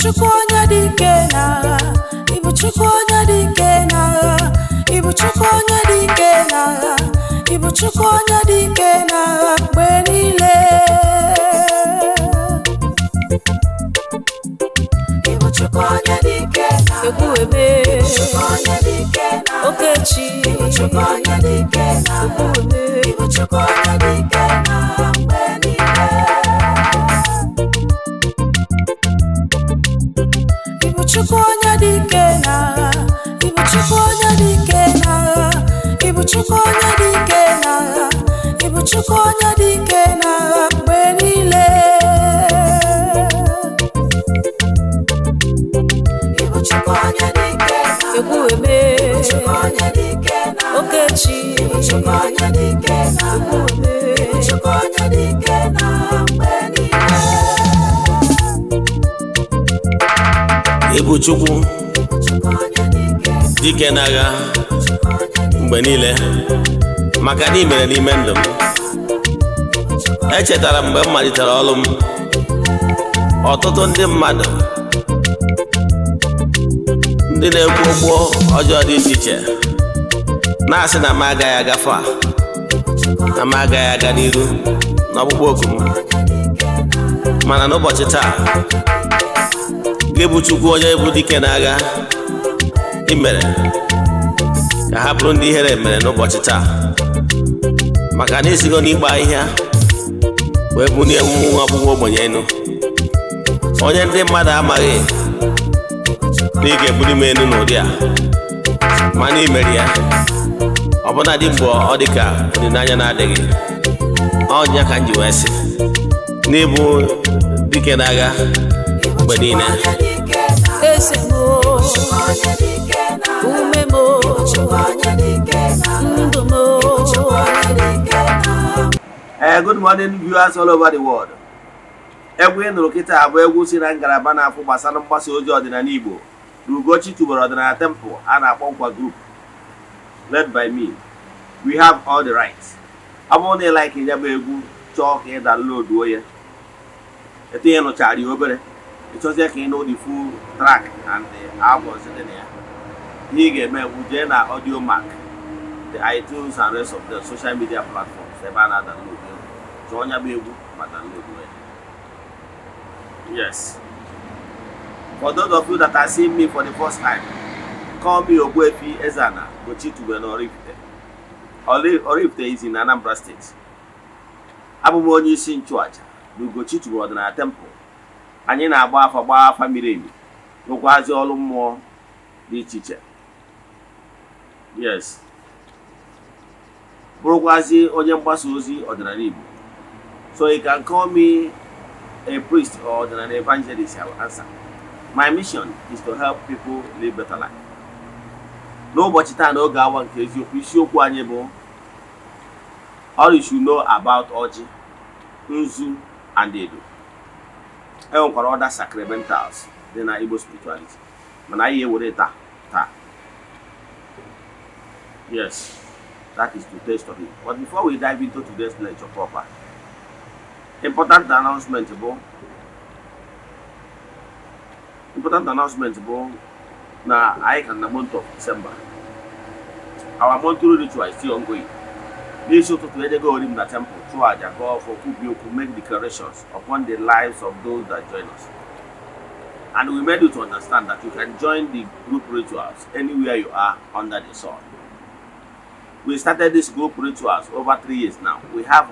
Chukwu onye dị ike n'agha. Ịbụ Chukwu onye dị ike n'agha. Ịbụ Chukwu onye dị ike n'agha. Ịbụ Chukwu onye dị ike n'agha mgbe niile. Ịbụ Chukwu onye dị ike n'agha. Ekwueme. Ịbụ Chukwu onye dị ike n'agha. Okechi. Ịbụ Chukwu onye dị ike n'agha. Ekwueme. Ịbụ Chukwu onye dị ike n'agha mgbe niile. Ịbụ Chukwu onye dị ike n'agha. Ịbụ Chukwu onye dị ike n'agha. Ịbụ Chukwu onye dị ike n'agha. Ịbụ Chukwu onye dị ike n'agha mgbe niile. Ịbụ Chukwu onye dị ike n'agha. Ekwueme. Ịbụ Chukwu onye dị ike n'agha. Okechi. Ịbụ Chukwu onye dị ike n'agha. Ekwueme. Ịbụ Chukwu onye dị ike n'agha mgbe niile. Ịbụ Chukwu dike n'agha mgbe niile, maka na ị mere n'ime ndụ m. Echetara m mgbe m malitere ọrụ m, ọtụtụ ndị mmadụ ndị na-ekwu okwu ọjọọ dị iche iche na-asị na m agaghị agafe a, na m agaghị aga n'iru n'ọkpụkpọ oku m. Mana n'ụbọchị taa, gị bụ Chukwu onye bụ dike n'agha, ị mere ka ha bụrụ ndị ihere mere n'ụbọchị taa, maka na isigo n'ikpe ahịhịa wee bulie nwa akwụkwọ ogbenye elu, onye ndị mmadụ amaghị na ị ga-ebuli m elu n'ụdị a. Mana ị mere ya ọbụna dị mgbe ọ dị ka olileanya na-adịghị. Ọnya ka m ji wee sị n'ịbụ dike n'agha mgbe niile. Eze m o, ume m o, ndụ m o. Good morning, viewers all over the world. Egwu ị nụrụ kịta bụ egwu si na ngalaba na-afụ gbasara mgbasa ozi ọdịnala Igbo na Ugochi tubelu ọdịnala temple a na-akpọ Nkwa Group, led by me. We have all the rights. Ọ bụrụ na ị like ya bụ egwu, chọọ ka ị downloaduo ya, etu ị nụchara ya obere, ị chọzie ka ị nụ the full track and the albums dị na ya, ihe ị ga-eme bụ jee na Audiomack, the iTunes and rest of the social media platforms ebe a na-adownload egwu, chọọ ya bụ egwu ma download ya. Yes. For those of you that are seeing me for the first time, call me Ogbuefi Ezana Ugochi tubelu Oraifite. Oraifite is in Anambra State. Abụ m onye isi nchụaja na Ugochi tubelu ọdịnala temple. Anyị na-agba afa, gbaa afa miri emi, rụkwazi ọrụ mmụọ dị iche iche. Yes. Bụrụkwazi onye mgbasa ozi ọdịnala Igbo. So you can call me a priest or an evangelist, I will answer. My mission is to help people live better life. N'ụbọchị taa, n'oge awa nke eziokwu, isiokwu anyị bụ "All you should know about ọjị, nzu and edo." E nwekwara other sacramentals dị na Igbo spirituality, mana anyị ewere taa taa. Yes, that is today's topic. But before we dive into today's lecture proper, important announcement bụ na anyị ka na month of December. Our monthly ritual is still ongoing. N'isi ụtụtụ, ejego ori m na temple, chụọ aja, gọọ ọfọ, kwubie okwu, make declarations upon the lives of those that join us. And we made you to understand that you can join the group rituals anywhere you are under the sun. We started this group rituals over 3 years now. We have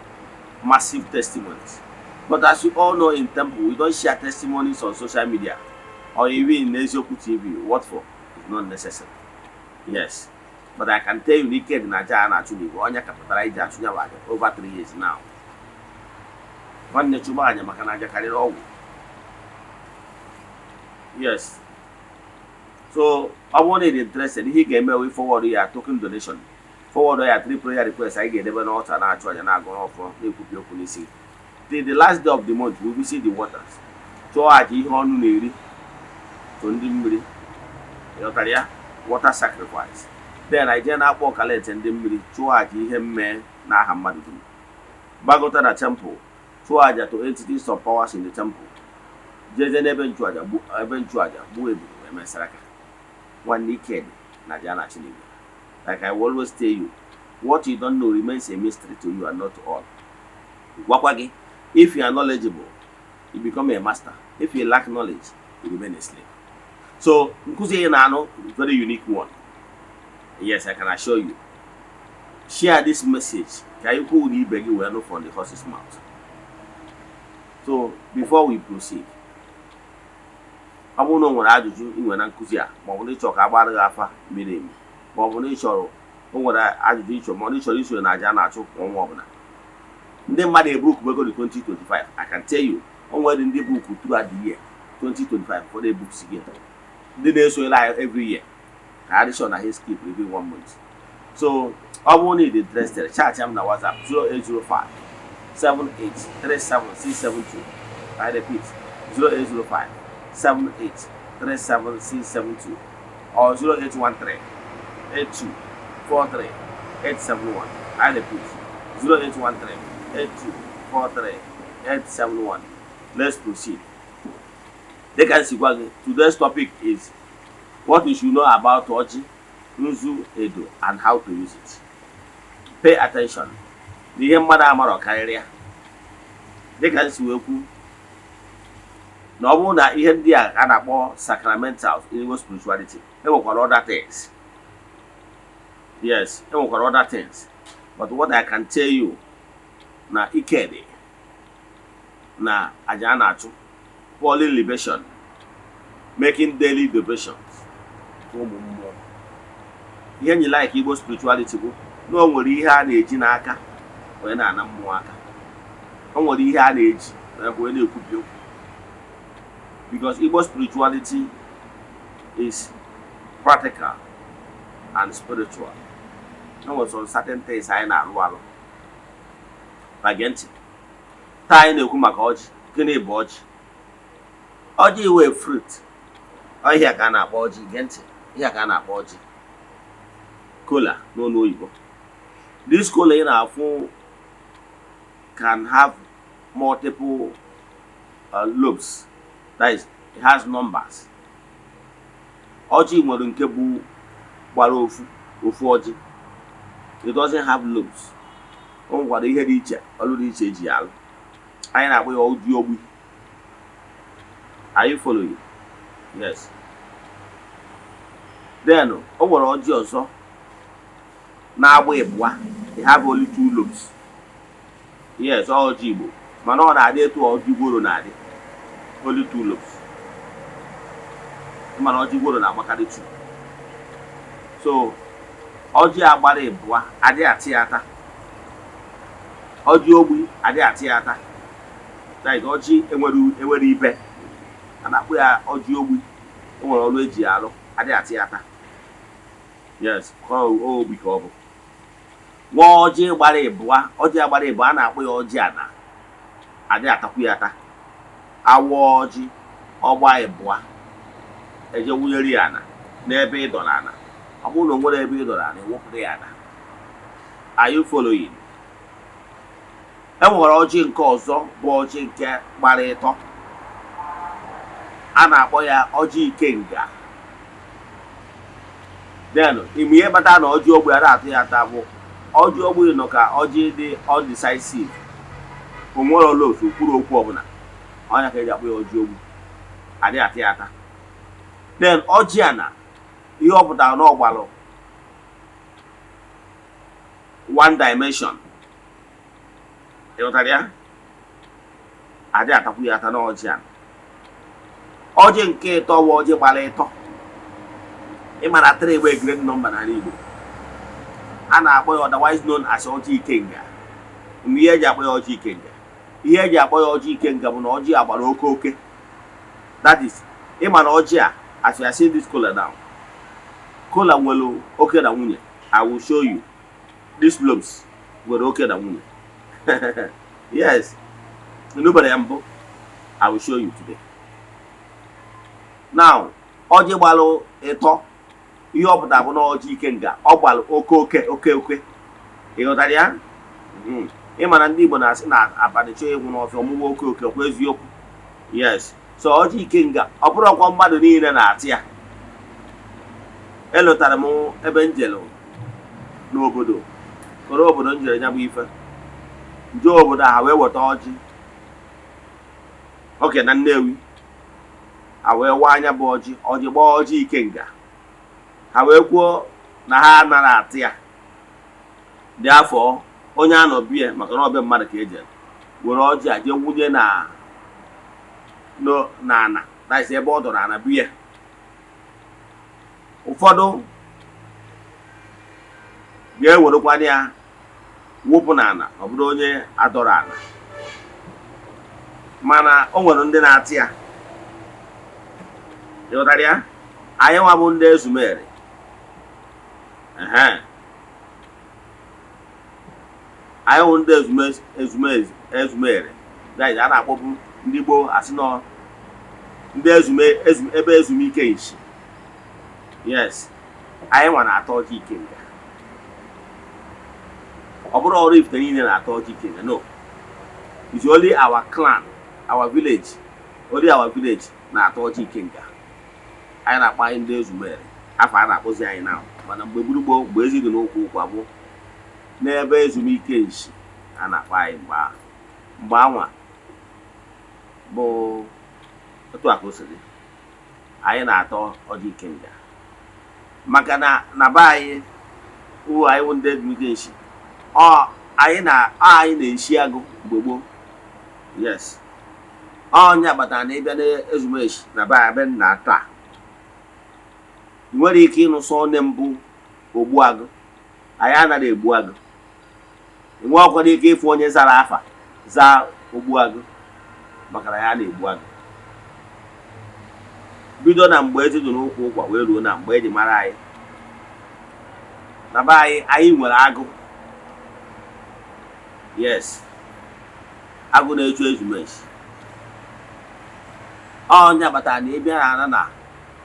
massive testimonies. But as you all know, in temple, we don't share testimonies on social media or even in Eziokwu TV. What for? It's not necessary. Yes. But I can tell you, n'ike dị na aja a na-achụ n'igwe, onye kapụtara iji achụ ya bụ aja over 3 years now. Nwanne, chụba aja, maka na aja karịrị ọgwụ. Yes. So ọ bụrụ na ị dị interested, ihe ị ga-eme wee forward ya token donation, forward ya three prayer requests anyị ga-edebe n'altar, na-achụ aja, na-agụ n'ọfọ, na-ekwupi okwu n'isi. Till the last day of the month, we visit the waters, chụọ aja ihe ọnụ na-eri to ndị mmiri. Ịghọtara ya? Water sacrifice. Then anyị jee na-akpọ ọkalete ndị mmiri, chụọ aja ihe mmee n'aha mmadụ dum, gbagota na temple, chụọ aja to entities of powers in the temple. Jeje n'ebe nchụaja gbuo, ebe nchụaja gbuo ebulu wee mesara aka. Nwanne, ike dị na aja a na-achụ n'igwe. Like I will always tell you, what you don't know remains a mystery to you and not to all. Gwakwa gị, if you are knowledgeable, you become a master. If you lack knowledge, you remain a slave. So nkụzi ị na-anụ, very unique one. Yes, I can assure you. Share this message ka ikwu na ibe gị wee nụ from the horse's mouth. So before we proceed, ọ bụrụ na o nwere ajụjụ ị nwere na nkụzi a, ma ọ bụ na ịchọrọ ka a gbara gị afa miri emi, ma ọ bụ na ị chọrọ, o nwere ajụjụ ịchọ, ma ọ na ịchọrọ isonye na aja a na-achụ kwa ọnwa ọbụla, ndị mmadụ ebukubego the 2025. I can tell you, o nwere ndị book throughout the year 2025. Ụfọdụ ebuks gị, ndị na-esonyere anyị every year, ka ha dị sure na ha skip every one month. So ọ bụrụ na ị dị interested, chat m na WhatsApp 0805 7837672. I repeat, 0805 7837672 or 0813 8243 871. I repeat, 0813 8243 871. Let's proceed. Dịka m si gwa gị, today's topic is what you should know about ọjị, nzu, edo and how to use it. Pay attention na ihe mmadụ amarọ karịrị ya. Dịka m si wee kwu na ọ bụrụ na ihe ndị a a na-akpọ sacramentals in Igbo spirituality, enwekwara other things. Yes, enwekwara other things, but what I can tell you na ike dị na aja a na-achụ, pouring libation, making daily devotions ụmụ mmụọ. Ihe nyi like Igbo spirituality bụ na o nwere ihe a na-eji n'aka wee na-ana mmụọ aka, o nwere ihe a na-eji wee na-ekwubi okwu, because Igbo spirituality is practical and spiritual. E nwere some certain things anyị na-alụ alụ. Ma gee ntị, taa anyị na-ekwu maka ọjị. Gịnị bụ ọjị? Ọjị wee fruit ọhịa ka a na-akpọ ọjị. Gee ntị, ihe ka a na-akpọ ọjị, kola n'ọnụ oyibo. This kola ị na-afụ can have multiple lobes, that is, it has numbers. Ọjị nwere nke bụ gbara ofu ofu ọjị, it doesn't have lobes. O nwekwara ihe dị iche, ọlụ dị iche eji ya alụ. Anyị na-akpọ ya ọjị ogbi. Are you following? Yes. Then o nwere ọjị ọzọ na-agba ịbụa. They have only two lobes. Yes, ọjị Igbo, mana ọ na-adị etu ọjị gworo na-adị, only two lobes, mana ọjị gworo na-agbakarị two. So ọjị agbara ịbụa adịghị atị ya ata. Ọjị ogbi adịghị atị ya ata. That is, ọjị enwere ibe a na-akpọ ya ọjị ogbi. O nwere ọrụ eji ya alụ, adịghị atị ya ata. Yes, ka ọ ogbi ka ọ bụ. Nwa ọjị gbara ịbụa, ọjị agbara ịbụa, a na-akpọ ya ọjị ana, adịghị atakwu ya ata. Awa ọjị ọgba ịbụa, eje wụnyere ya ana n'ebe ị dọrọ ana. Ọ bụrụ na o nwere ebe ị dọrọ ana, ewepụrụ ya ana. Are you following? E nwere ọjị nke ọzọ bụ ọjị nke gbara ịtọ, a na-akpọ ya ọjị ikenga. Then ime ihe kpatara na ọjị ogbe a na-atụ ya ata bụ ọjị ogbe nọ ka ọjị dị undecisive, o nwere otu kwuru okwu ọbụla, ọnya ka eji akpọ ya ọjị ogbu, adịghị atụ ya ata. Then ọjị a na ihe ọ pụtara na ọgbalụ one dimension, ịghọtara ya, adịghị atakwu ya ata na ọjị a. Ọjị nke ịtọ bụ ọjị gbara ịtọ. Ịmara three bụ great number n'ala Igbo. A na-akpọ ya, otherwise known as ọjị ikenga. Mgbe ihe eji akpọ ya ọjị ikenga, ihe eji akpọ ya ọjị ikenga bụ na ọjị a gbara oke oke. That is, ịma na ọjị a, as you are seeing this kola now, kola nwere oke na nwunye. I will show you these lobes nwere oke na nwunye. Yes, nụbara ya mbụ. I will show you today. Now, ọjị gbalụ ịtọ, ihe ọ pụtara bụ na ọjị ikenga, ọ gbalụ oke oke oke oke. Ị ghọtara ya? Ị ma na ndị Igbo na-asị na abalị chọọ ịnwụ n'ọfịa, ọmụwa oke oke. Kwa eziokwu? Yes. So ọjị ikenga, ọ bụrụkwa mmadụ niile na-atị ya. Elotara m ebe njelu n'obodo kọrọ obodo njere ya bụ ife nje obodo ha wee weta ọjị oke na Nnewi, ha wee waa anya bụ ọjị, ọjị gbaa ọjị ikenga. Ha wee kwuo na ha anaghị atị ya dị afọ onye anọ bie, maka na ọbịa mmadụ ka eje were ọjị a jee wunye na n'ana, that is ebe ọ dọrọ ana biya. Ụfọdụ ga-ewerekwana ya wụpụ n'ala, ọ bụrụ onye adọrọ ala, mana o nwere ndị na-atị ya. Ịghọtara ya? Anyị nwa bụ ndị Ezumeri, ehe, anyị wụ ndị Ezumeri, that is, a na-akpọbu ndị gboo asị nọ ndị ezume ebe ezumike nshi. Yes, anyị nwa na-atọ ọjị ikenga. Ọ bụrụ ọrụ ifite niile na-atọ ọjị ikenga, no, it's only our clan, our village, only our village na-atọ ọjị ikenga. Anyị na-akpọ anyị ndị Ezumeri, afọ a na-akpọzi anyị na. Mana mgbe gburugburu, mgbe ezi dị n'ụkwụ ụkwa bụ n'ebe ezumike nshi a na-akpọ anyị mgbe ahụ, mgbe anwa bụ otu a ka o si dị. Anyị na-atọ ọjị ikenga maka na na be anyị wụ anyị wụ ndị ezumike nshi. Ọ anyị na ọ anyị na-eshi agụ mgbe gboo. Yes, ọnya kpatara na ịbịa n'ezumeshi na be anyị, be nna taa, ị nwere ike ịnụ sọ onye mbụ ogbu agụ. Anyị anaghị egbu agụ. Ị nwekwara ike ịfụ onye zara afa zaa ogbu agụ, maka na ya na-egbu agụ bido na mgbe ezi dị n'ụkwụ ụkwa wee ruo na mgbe eji mara anyị na be anyị. Anyị nwere agụ. Yes, agụ na-echu ezumezu. Ọnya kpatara na ịbịa na ana na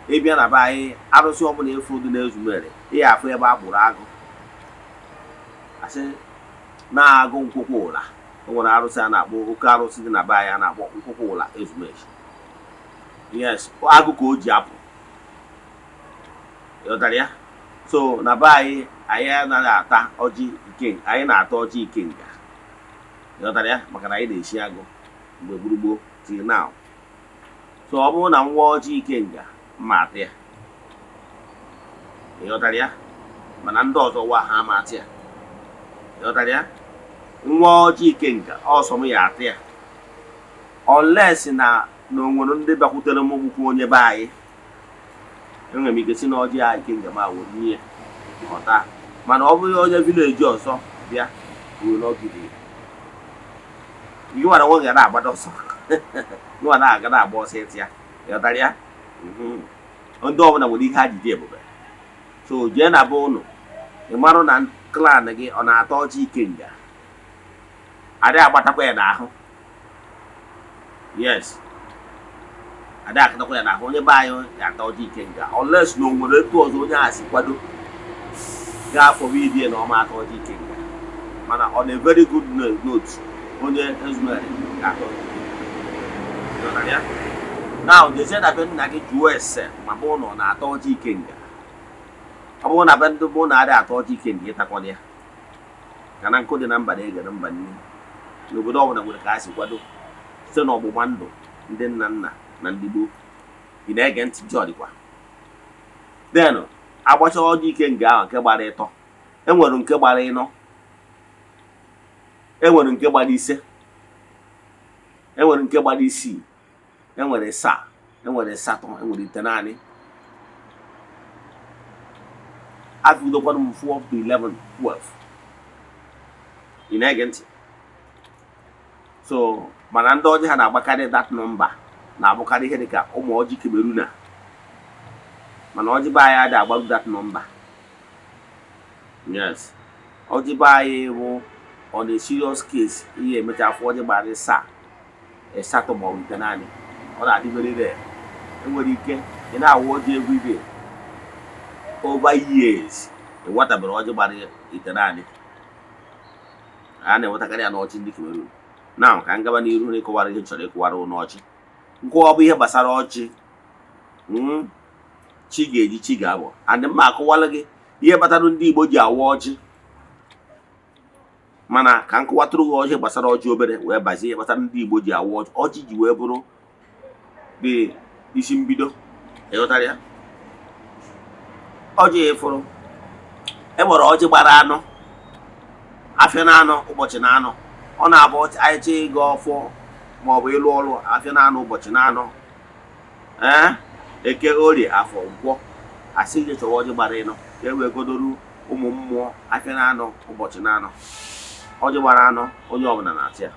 ịbịa na be anyị, arụsị ọbụla efu dị n'Ezumere, ị afụ ebe a kpụrụ agụ, asị na-agụ nkwụkwọ ụla. O nwere arụsị a na-akpọ oke arụsị dị na be anyị a na-akpọ nkwụkwọ ụla ezumezu. Yes, agụ ka o ji apụ. Ịghọtara ya? So na be anyị, anyị anaghị ata ọjị ikenga, anyị na-ata ọjị ikenga. Ịghọtara ya? Maka na anyị na-esi agụ mgbe gburugburu till now. So ọ bụrụ na nwa ọjị ikenga, mma ata ya. Ịghọtara ya? Mana ndị ọzọ wa ha ama ata ya. Ịghọtara ya? Nwa ọjị ikenga, ọsọ m ya ata ya, unless na na o nwere ndị bịakwutere m gbukwu onye be anyị, enwere m ike si na ọjị a ikenga ma were nye ya ọta. Mana ọ bụghị onye village ọzọ bịa ruo n'ogige gị nwara nwe ga na-agbado ọsọ, gị na-aga na-agba ọsọ ịtị ya. Ịghọtara ya? Ndị ọbụla nwere ihe ha ji dị ebube. So jee na be ụnụ, ị marụ na clan gị ọ na-atọ ọjị ikenga, adịghị agbatakwa ya n'ahụ. Yes, adịghị akatakwa ya n'ahụ. Onye be anyị ga-ata ọjị ikenga, unless na o nwere etu ọzọ onye a si kwado ga-afọba idie na ọma ata ọjị ikenga. Mana on a very good note, onye Ezumeri ga-atọ ọjị ikenga. Ịghọtara ya? Now, jezie na be nna gị jụọ ese ma bụ na ọ na-atọ ọjị ikenga. Ọ bụrụ na be ndị bụ na adịghị atọ ọjị ikenga, ịtakwana ya ka na nkụ dị na mba na-egere mba nne. N'obodo ọbụla nwere ka ha si kwado site n'ọgbụgba ndụ ndị nna nna na ndị gboo. Ị na-ege ntị? Ji ọdịkwa then agbacha ọjị ikenga ahụ nke gbara ịtọ, enwere nke gbara ịnọ, enwere nke gbara 5, enwere nke gbara 6, enwere 7, enwere 8, enwere 9. Afụdokwana m 4 to 11, 12. Ị na-ege ntị? So mana ndị ọjị ha na-agbakarị that number na-abụkarị ihe dịka ụmụ ọjị Cameroon a. Mana ọjị be anyị adịghị agbaru that number. Yes, ọjị be anyị bụ on a serious case, ihe emecha afọ ọjị gbara 7, 8 ma ọ bụ 9. Ọ na-adị very rare. Enwere ike ị na-awa ọjị everyday over years, ị nwetabere ọjị gbara 9. A na-enwetakarị ya n'ọchị ndị Cameroon. Na ka m gaba n'iru n'ịkọwara ihe m chọrọ ịkọwara n'ọchị. Nkọwa bụ ihe gbasara ọjị. Chi ga-eji, chi ga-abọ. And mma akọwala gị ihe kpatara ndị Igbo ji awa ọjị, mana ka m kọwatụrụ gị ọjị gbasara ọjị obere wee bazie ihe kpatara ndị Igbo ji awa ọjị. Ọjị ji wee bụrụ dị isi mbido. Ịghọtara ya? Ọjị ịfụrụ, e nwere ọjị gbara 4, afịa na 4, ụbọchị na 4. Ọ na-abụ anyị chọọ ịga ọfọ maọbụ ịlụ ọrụ, afịa na 4, ụbọchị na 4, ee, Eke, Orie, Afọ, Nkwọ, asị ije chọwa ọjị gbara 4 ka e wee godoru ụmụ mmụọ afịa na 4, ụbọchị na 4. Ọjị gbara 4, onye ọbụla na-atị ya.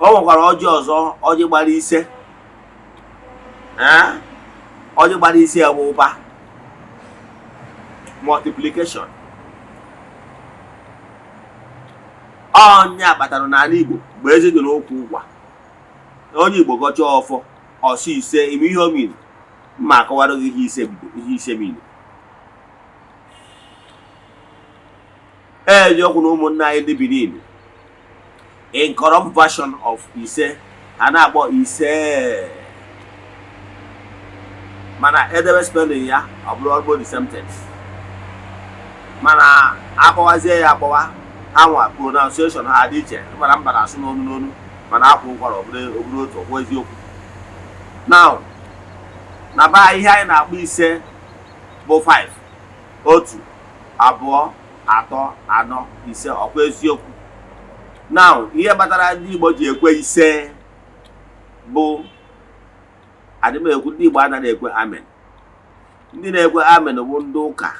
O nwekwara ọjị ọzọ, ọjị gbara 5. Ee, ọjị gbara 5 bụ ụba, multiplication. Ọnya kpatara n'ala Igbo, mgbe eze dị n'okwu ụgwa, onye Igbo gọchaa ọfọ, ọsọ ise. Ime ihe omiri mma akọwara gị ihe ise bido, ihe ise miri. Eziokwu na ụmụnne anyị ndị Benin, in corrupt version of ise, ha na-akpọ ise, mana edebe spelling ya, ọ bụrụ almost the same thing. Mana akpọwazie ya akpọwa, ha nwa pronunciation ha dị iche. Mana mba na-asụ n'onu n'onu, mana akwụ ụkwara, ọ bụrụ otu ọkwụ eziokwu. Now, na be ihe anyị na-akpọ ise bụ 5: 1, 2, 3, 4, 5. Ọkwa eziokwu? Now, ihe kpatara ndị Igbo ji ekwe ise bụ adịm ekwu. Ndị Igbo anaghị ekwe amen. Ndị na-ekwe amen bụ ndị ụka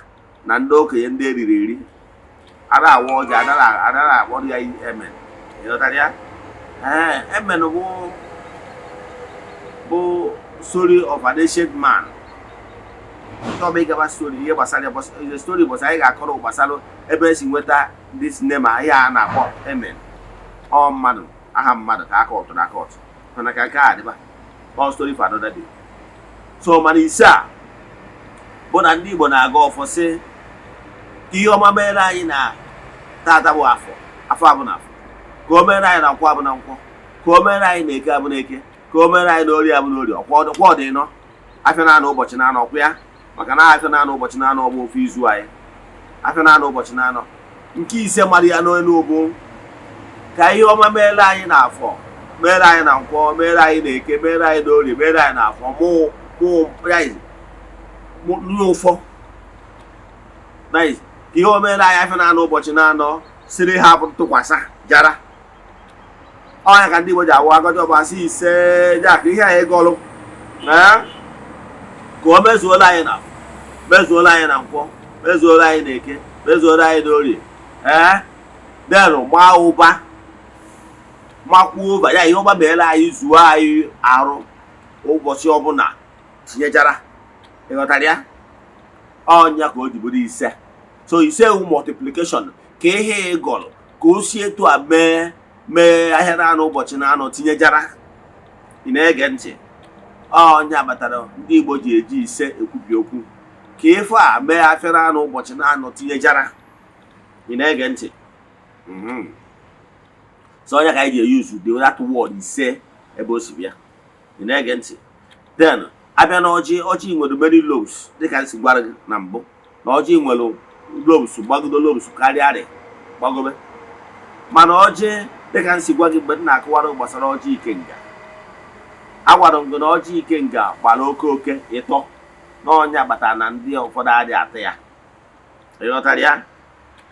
na ndị okenye, ndị eriri eri. Ara awa ọjị, anaghị akpọrọ ya amen. Ịghọtara ya? Ee, amen bụ story of an ancient man. Chọọ ịgaba story ihe gbasara ya, story bọsị anyị ga-akọrọ gbasara ebe esi nweta this name, ihe a na-akpọ amen. Ọ mmadụ, aha mmadụ ka aka ọtụrụ aka ọtụ, mana ka nke a dịba, all story for another day. So mana ise a bụ na ndị Igbo na-aga ọfọ sị ka ihe ọma mere anyị na tata bụ afọ, afọ abụ na afọ, ka o mere anyị na nkwọ abụ na nkwọ, ka o mere anyị na Eke abụ na Eke, ka o mere anyị na Orie abụ na Orie. Ọkwa ọdị nọ afịa na 4, ụbọchị na 4. Ọkwa ya maka na afịa na 4, ụbọchị na 4 bụ ofu izu anyị. Afịa na 4, ụbọchị na 4, nke ise mara ya n'elu bụ ka ihe ọma mere anyị na afọ, mere anyị na nkwọ, mere anyị na Eke, mere anyị na Orie, mere anyị na afọ mụ mụ n'ụfọ. Ka ihe o mere anyị afịa na 4, ụbọchị na 4, siri ha bụ ntụkwasị jara ọnya ka ndị Igbo ji awụ agọjọ bụ asị ise ja ka ihe anyị gọlụ ka o mezuola anyị na afọ, mezuola anyị na nkwọ, mezuola anyị na Eke, mezuola anyị na Orie. Ee, denụ maa ụba, makwuo ụba ya. Ihe ọma meela anyị, zuo anyị arụ ụbọchị ọbụla tinyechara. Ịghọtara ya? Ọnya ka o ji bụrụ ise. So ise wu multiplication, ka ihe ịgọlụ ka o si etu a mee mee ahịa na 4, ụbọchị na 4, tinyejara. Ị na-ege ntị? Ọnya kpatara ndị Igbo ji eji ise ekwubi okwu ka ife a mee afịa na 4, ụbọchị na 4, tinyejara. Ị na-ege ntị? So onye ka anyị ji eyuzu the that word ise ebe o si bịa. Ị na-ege ntị? Then abịa na ọjị. Ọjị nwere many lobes, dịka m si gwara gị na mbụ na ọjị nwere lobes, gbagodo lobes karịa gbagobe. Mana ọjị, dịka m si gwa gị mgbe m na-akọwara gbasara ọjị ikenga, agwara m gị na ọjị ikenga gbara oke oke ịtọ na ọnya kpatara na ndị ụfọdụ adịghị ata ya. Ịghọtara ya?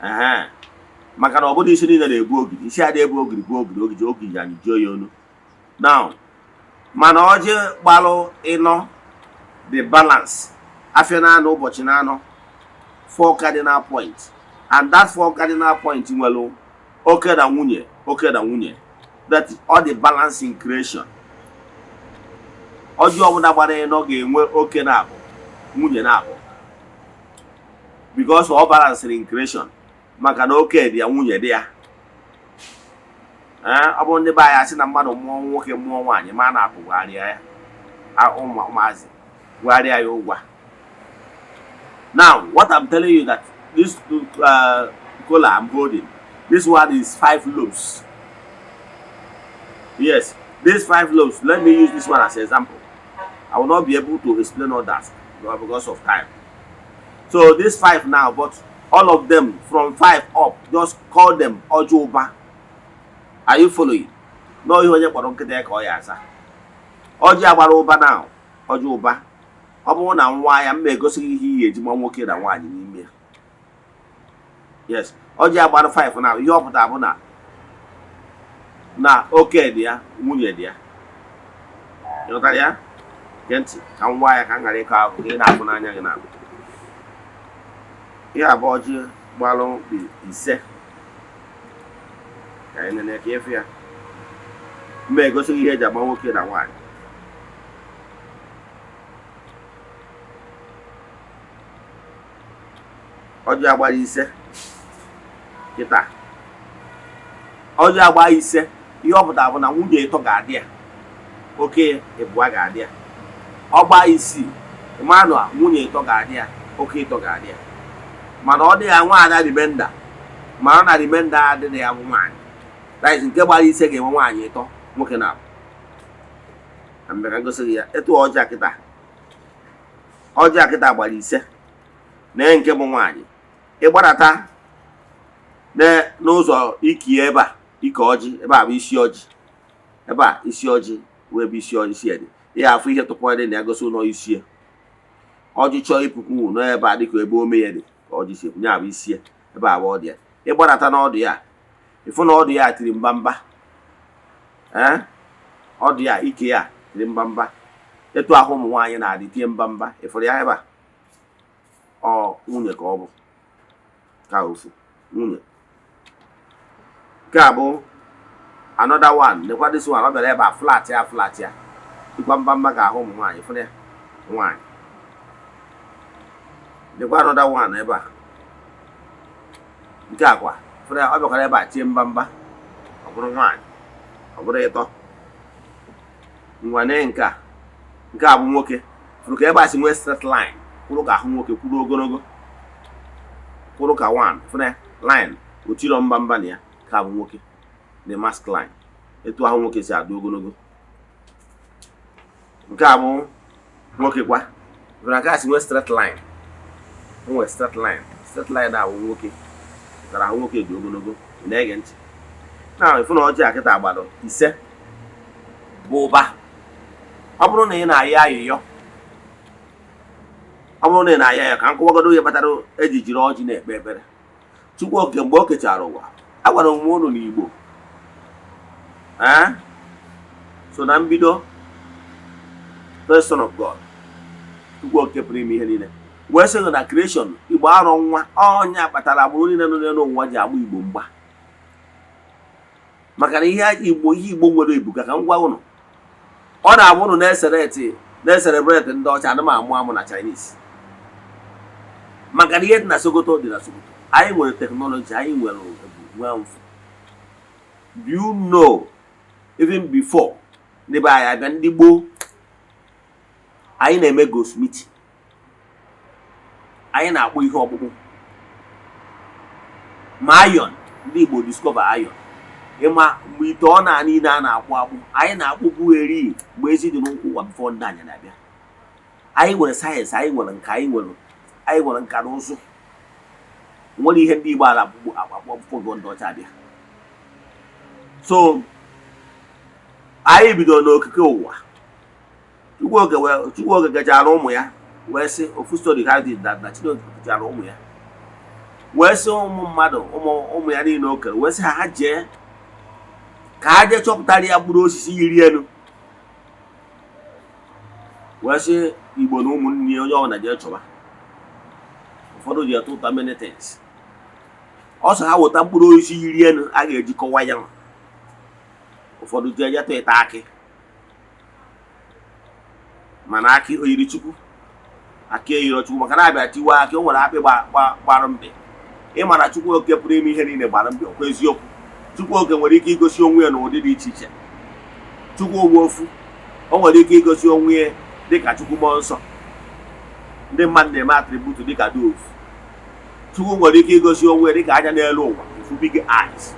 Ehe, maka na ọ bụrụ isi niile na-ebu ogiri, isi adịghị ebu ogiri bụ ogiri ogiri ogiri anyị juo ya onu. Now, mana ọjị gbalụ 4, the balance, afịa na 4, ụbọchị na 4, four cardinal point, and that four cardinal point nwere oke na nwunye, oke na nwunye, that all the balance in creation. Ọjị ọbụla gbara 4 ga-enwe oke na abụ, nwunye na abụ, because ọ balanced in creation, maka na oke dị ya, nwunye dị ya. Ee, ọ bụrụ ndị be anyị asị na mmadụ mụọ nwoke, mụọ nwaanyị, ma na-apụgharịa ya ụmụazị gwarịa ya ụgwa. Now, what I'm telling you, that this kola I'm holding, this one is five lobes. Yes. These five lobes, let me use this one as an example. I will not be able to explain others because of time. So these five now, but all of them from five up, just call them ọjị ụba. Are you following? No, ihe onye kpọrọ nkịta ya ka ọ ya aza. Ọjị agbara ụba now, ọjị ụba. Ọ bụrụ na nwa ya mma egosi gị ihe iyi eji ma nwoke na nwaanyị n'ime ya. Yes, ọjị agbara 5 now, ihe ọ pụtara bụ na oke dị ya, nwunye dị ya. Ịghọtara ya? Gee ntị ka m gwa ya ka m ghara ịkọ akụkọ ka ị na-afụ n'anya gị na ihe abụọ. Ọjị gbalụ mkpi 5 ka anyị nene ka ịfụ ya. Mma egosi gị ihe eji agba nwoke na nwaanyị. Ọjị agbara 5 kịta, ọjị agba 5, ihe ọ pụtara bụ na nwunye ịtọ ga-adị ya, oke ịbụa ga-adị ya. Ọgba 6, ịmanụ nwunye ịtọ ga-adị ya, oke ịtọ ga-adị ya. Mana ọ dị ya nwaanyị remainder, mara na remainder adịghị ya bụ nwaanyị. That is, nke gbara 5 ga-enwe nwaanyị ịtọ, nwoke na abụ. Na mgbe ka ngosi gị ya etu ọjị akịta, ọjị akịta gbara 5 na nke bụ nwaanyị. Ịgbadata n'ụzọ ikie ebe a, ike ọjị ebe a bụ isi ọjị, ebe a isi ọjị wee ebe isi ọjị si dị. Ihe afụ ihe tụpọ dị na ya gosi ụlọ isi ya. Ọjị chọọ ịpụkwu nọ ebe a, dịka ebe ome ya dị ka ọjị si ekwu, ya bụ isi ya ebe a bụ ọdụ ya. Ịgbadata n'ọdụ ya, ịfụ na ọdụ ya tiri mbamba. Ee, ọdụ ya, ike ya tiri mbamba etu ahụ ụmụ nwaanyị na-adị tie mbamba. Ịfụrụ ya ebe a, ọ nwunye ka ọ bụ, ka ofu nwunye. Nke a bụ another one. Nekwa this one, ọ bịara ebe a flat ya, flat ya dịkwa mbamba ka ahụ ụmụ nwaanyị. Fụrụ ya, nwaanyị. Nekwa another one ebe a, nke a kwa, fụrụ ya, ọ bịakwara ebe a tie mbamba, ọ bụrụ nwaanyị, ọ bụrụ ịtọ. Ngwa, nee nke a, nke a bụ nwoke. Fụrụ ka ebe a si nwee straight line kwụrụ ka ahụ nwoke kwụrụ ogologo, kwụrụ ka one. Fụrụ ya, line otiro mbamba na ya ka bụ nwoke, the masculine, etu ahụ nwoke si adị ogologo. Nke a bụ nwoke kwa. Fụrụ ka a si nwee straight line, nwee straight line, straight line a bụ nwoke pụtara ahụ nwoke dị ogologo. Ị na-ege ntị na ịfụ na ọjị a kịta gbado 5 bụ ụba. Ọ bụrụ na ị na-ayọ ayịyọ, ọ bụrụ na ị na-ayọ ayọ, ka m kọwagodo ihe kpatara eji jiri ọjị na-ekpe ekpere. Chukwu Oke, mgbe o kechara ụwa, a gwara m unu n'Igbo ee so na mbido, first son of God, Chukwu Oke pụrụ ime ihe niile, wee sị na creation Igbo arọ nwa ọnya kpatara agbụrụ niile nọ n'elu ụwa ji agba Igbo mgba, maka na ihe Igbo, ihe Igbo nwere ebuka. Ka m gwa ụnụ, ọ na-abụ ụnụ na-esereti, na-ecelebrate ndị ọcha, ana m amụ amụ na Chinese, maka na ihe dị na Sokoto dị na Sokoto. Anyị nwere technology, anyị nwere ebu, nwee mfụ. Do you know, even before ndị be anyị abịa, ndị gboo, anyị na-eme goldsmith, anyị na-akpụ ihe ọkpụkpụ ma iron. Ndị Igbo discover iron. Ịma mgbe ite ọ na niile a na-akpụ akpụ, anyị na-akpụbu eri mgbe ezi dị n'ụkwụ ụwa, before ndị anyị na-abịa. Anyị nwere science, anyị nwere nka, anyị nwere nka na ụzụ, nwere ihe ndị Igbo ala akpụkpụ akpụ akpụkpọ ndị ọcha abịa. So anyị bidoro n'okike ụwa. Chukwu Oke gachara ụmụ ya wee sị ofu story ha dị na Chineke kechara ụmụ ya wee sị ụmụ mmadụ, ụmụ ụmụ ya niile o kere, wee sị ha ha jee ka ha jee chọpụtara ya mkpụrụ osisi yiri elu, wee sị Igbo na ụmụnne ya, onye ọbụla jee chọba. Ụfọdụ ji atụ ụta many things. Ọ sọ ha weta mkpụrụ osisi yiri elu a ga-eji kọwa ya. Ụfọdụ ji eje ịta akị, mana akị oyiri Chukwu? Akị eyiri Chukwu, maka na abịa tiwa akị, o nwere akpị gbara mbe. Ịma na Chukwu Oke pụrụ ime ihe niile gbara mbe. Ọkwa eziokwu, Chukwu Oke nwere ike igosi onwe ya n'ụdị dị iche iche. Chukwu onwe ofu, o nwere ike igosi onwe ya dịka Chukwu Mmụọ Nsọ. Ndị mmadụ na-eme attribute dịka dove. Chukwu nwere ike igosi onwe ya dịka anya n'elu ụwa, ifu big eyes.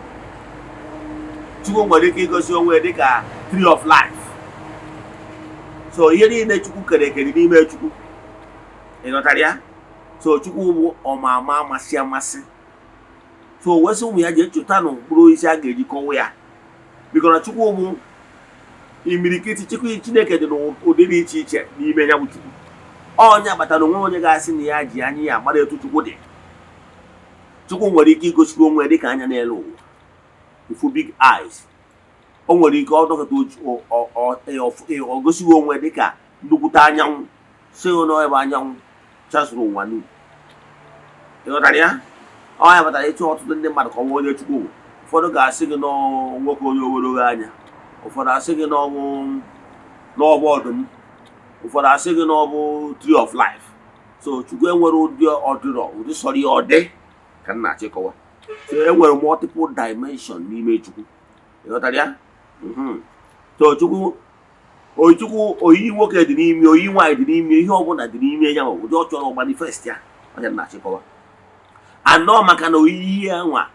Chukwu nwere ike igosi onwe ya dịka Tree of life. So ihe niile Chukwu kere ekere n'ime Chukwu, ị ghọtara ya? So Chukwu bụ ọma ama amasị amasị. So wesị ụmụ ya jee chụta na mkpụrụ osisi a ga-eji kọwa ya, biko na Chukwu bụ imirikiti. Chukwu Chineke dị n'ụdị dị iche iche n'ime ya bụ Chukwu. Onye kpatara onwe onye ga-asị na ya ji anya ya mara etu Chukwu dị. Chukwu nwere ike igosi onwe ya dịka anya n'elu ụwa ifu, big eyes. O nwere ike ọ dọkọta, ọ gosighị onwe dịka nnukwute anyanwụ, si na ebe anyanwụ chasụrụ ụwa niile. Ịghọtara ya? Ọ ya kpatara ịchụ ọtụtụ ndị mmadụ kọwa onye Chukwu bụ. Ụfọdụ ga-asị gị nwoke onye ogologo anya, ụfọdụ asị gị n'ọbụ n'ọbụ ọdụm, ụfọdụ asị gị n'ọbụ tree of life. So Chukwu enwere ụdị ọdịrọ, ụdị sọrọ ya ọ dị ka m na-achịkọwa. So enwere multiple dimension n'ime Chukwu. Ịghọtara ya? So Chukwu, Chukwu, oyiyi nwoke dị n'ime, oyiyi nwaanyị dị n'ime, ihe ọbụla dị n'ime ya, ma ụdị ọ chọrọ manifest ya. Onye na-achịkọwa anọ maka na oyiyi ya nwa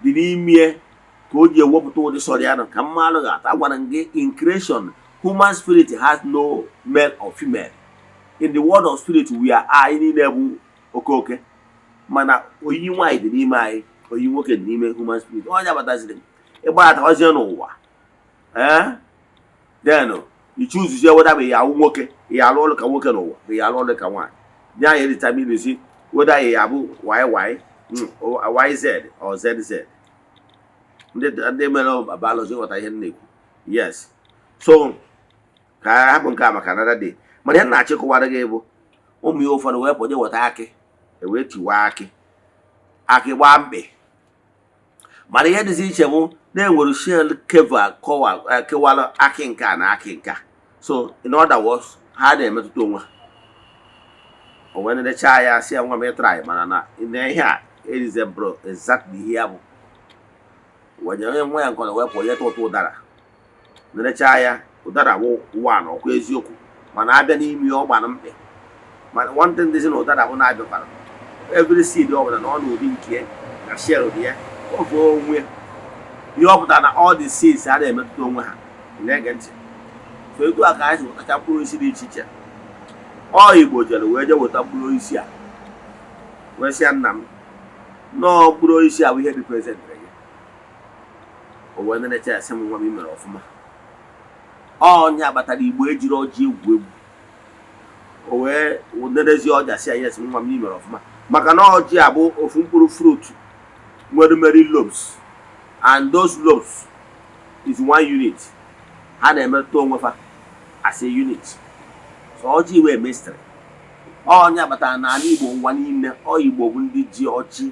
dị n'ime ka o ji ewepụta ụdị sọrọ ya nọ ka mmalụ ga-ata. Agwara m gị, in creation, human spirit has no male or female. In the world of spirit, we are, anyị niile bụ oke oke, mana oyiyi nwaanyị dị n'ime anyị, oyiyi nwoke dị n'ime human spirit. Onye abataziri ịgbaratawazie n'ụwa, ee, then ichuzuzie whether ma ya awụ nwoke, ya alụ ọrụ ka nwoke n'ụwa, ma ya alụ ọrụ ka nwaanyị. Nye anyị determine si whether ya abụ YY, YZ or ZZ. Ndị mere biology ghọta ihe m na-ekwu. Yes, so ka a hapụ nke a maka another day. Mana ihe m na-achịkọwara gị bụ ụmụ ya ụfọdụ wee pụje weta akị, ewee tiwaa akị, akị gbaa mkpị. Mana ihe dịzi iche bụ na-enwere shell keva kọwa kewara akị nke a na akị nke a. So in other words, ha na-emetụta onwe ha. O wee nelechaa ya, sị ya, "Nwa m, ịtara mana na ihe a erize bro exactly ihe ya bụ." Wenye onye nwa ya nke ọzọ wee pụọ ya ụtụ ụdara, nelechaa ya, ụdara wụ one, ọkwa eziokwu, mana abịa n'ime ya, ọ gbara mkpị. Mana one thing dịzi na ụdara bụ na-abịakwara every seed ọ bụla na ọ na ụdị nke na shell dị ya ofe onwe ya. Ihe ọ pụtara na all the seeds a na-emetụta onwe ha. Na-ege ntị. So etu a ka anyị si wetacha mkpụrụ osisi dị iche iche. Ọ Igbo jere wee jee weta mkpụrụ osisi a, wee sị ya, "Nna m, nọọ mkpụrụ osisi a bụ ihe representịrị gị." O wee nenecha ya, sị m, "Nwa m, i mere ọfụma." Ọnya kpatara Igbo ejiri ọjị egwu egwu. O wee nenezie ọja, sị ya, "Yes, nwa m, i mere ọfụma," maka na ọjị a bụ ofu mkpụrụ fruit nwere many lobes, and those lobes is one unit. Ha na-emetụta onwe fa as a unit. So ọjị wee mystery. Ọnya kpatara na ala Igbo ngwa niile, ọ Igbo bụ ndị ji ọjị